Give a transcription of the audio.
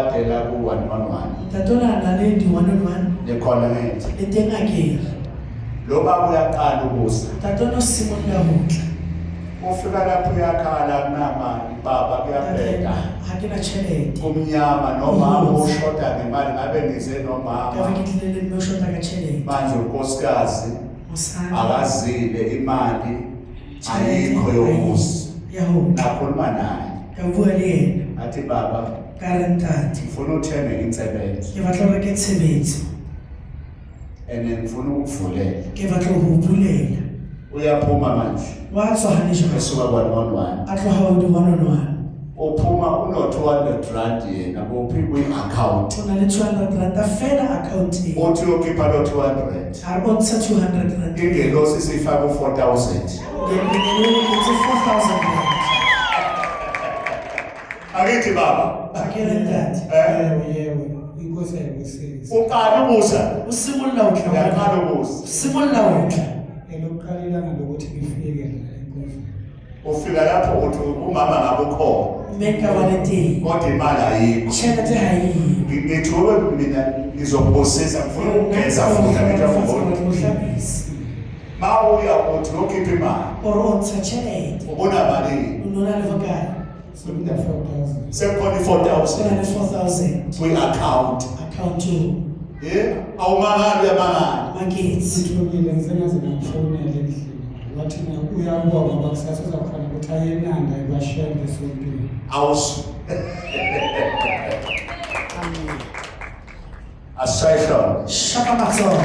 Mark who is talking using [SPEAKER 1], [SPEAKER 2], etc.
[SPEAKER 1] Adela ku 1 on 1.
[SPEAKER 2] Ntate o na na le di one on one
[SPEAKER 1] Nikhona ngithi.
[SPEAKER 2] le teng a kere.
[SPEAKER 1] Lo baba uyaqala ukusa.
[SPEAKER 2] Ntate o no simolola ho tla.
[SPEAKER 1] Ufika lapho uyakhala kunamali baba kuyabheda.
[SPEAKER 2] Ha ke na tjhelete.
[SPEAKER 1] Kumnyama nomama ushoda ngemali ngabe ngize
[SPEAKER 2] Ka be
[SPEAKER 1] nomama.
[SPEAKER 2] ke tlile le mme o shota ka tjhelete.
[SPEAKER 1] Manje unkosikazi
[SPEAKER 2] Mosadi.
[SPEAKER 1] akazile imali
[SPEAKER 2] Tjhelete
[SPEAKER 1] ayikho yokusa.
[SPEAKER 2] Ya ho tla.
[SPEAKER 1] Nakhuluma naye.
[SPEAKER 2] Ka bua le yena.
[SPEAKER 1] Athi baba
[SPEAKER 2] Ka re ntate.
[SPEAKER 1] ngifuna uthenge insebenzo
[SPEAKER 2] Ke batla ho reka tshebetso.
[SPEAKER 1] and ngifuna ukukuvulela.
[SPEAKER 2] Ke batla ho o bulela.
[SPEAKER 1] Uyaphuma manje
[SPEAKER 2] Wa tswa hane jwale.
[SPEAKER 1] esuka kwa 1 on 1.
[SPEAKER 2] A tloha ho di one on one.
[SPEAKER 1] Uphuma uno 200 rand yena kuphi kwi-account.
[SPEAKER 2] O na le 200 ranta fela account-eng.
[SPEAKER 1] Uthi uyokhipha lo 200.
[SPEAKER 2] A re o ntsha 200 rand.
[SPEAKER 1] Ingelosi sifaka u-4000.
[SPEAKER 2] Lengeloi le kentse 4000 rand.
[SPEAKER 1] Akithi baba.
[SPEAKER 2] A ke re ntate.
[SPEAKER 1] Eh,
[SPEAKER 3] Yebo, yebo, inkosi ayibusise.
[SPEAKER 1] uqala ukusa.
[SPEAKER 2] O simolla ho tla.
[SPEAKER 1] Uyaqala ukusa.
[SPEAKER 2] O simolla ho tla.
[SPEAKER 3] Elokuqala ilanga lokuthi ngifike la enkonzweni.
[SPEAKER 1] Ufika lapho uthi umama ngabe ukhona.
[SPEAKER 2] Mme nka ba le teng.
[SPEAKER 1] Kodwa imali ayikho.
[SPEAKER 2] Tjhelete ha eyo.
[SPEAKER 1] Ngithuke mina ngizokubusisa ngifuna ukugeza futhi ngithi afuna.
[SPEAKER 2] Hlapisa.
[SPEAKER 1] Ma uya uthi uyokhipha imali.
[SPEAKER 2] Ore o ntsha tjhelete.
[SPEAKER 1] Ubona malini?
[SPEAKER 2] O no na le bokae?
[SPEAKER 3] Sekuna 4000.
[SPEAKER 1] Sekukhona
[SPEAKER 2] O
[SPEAKER 1] i-4000
[SPEAKER 2] na le 4000
[SPEAKER 1] kwi-account.
[SPEAKER 2] account-ong.
[SPEAKER 1] Eh, awumangali uyamangala.
[SPEAKER 2] Maketse.
[SPEAKER 3] Ngithukile ngisengaze ngamfonela endlini. Wathi na uyabonga ngoba kusasa uzakhona ukuthi aye eNanda ekwashembe esontweni.
[SPEAKER 1] Awusu. Asishaye ihlombe.
[SPEAKER 2] Shapa matsoho.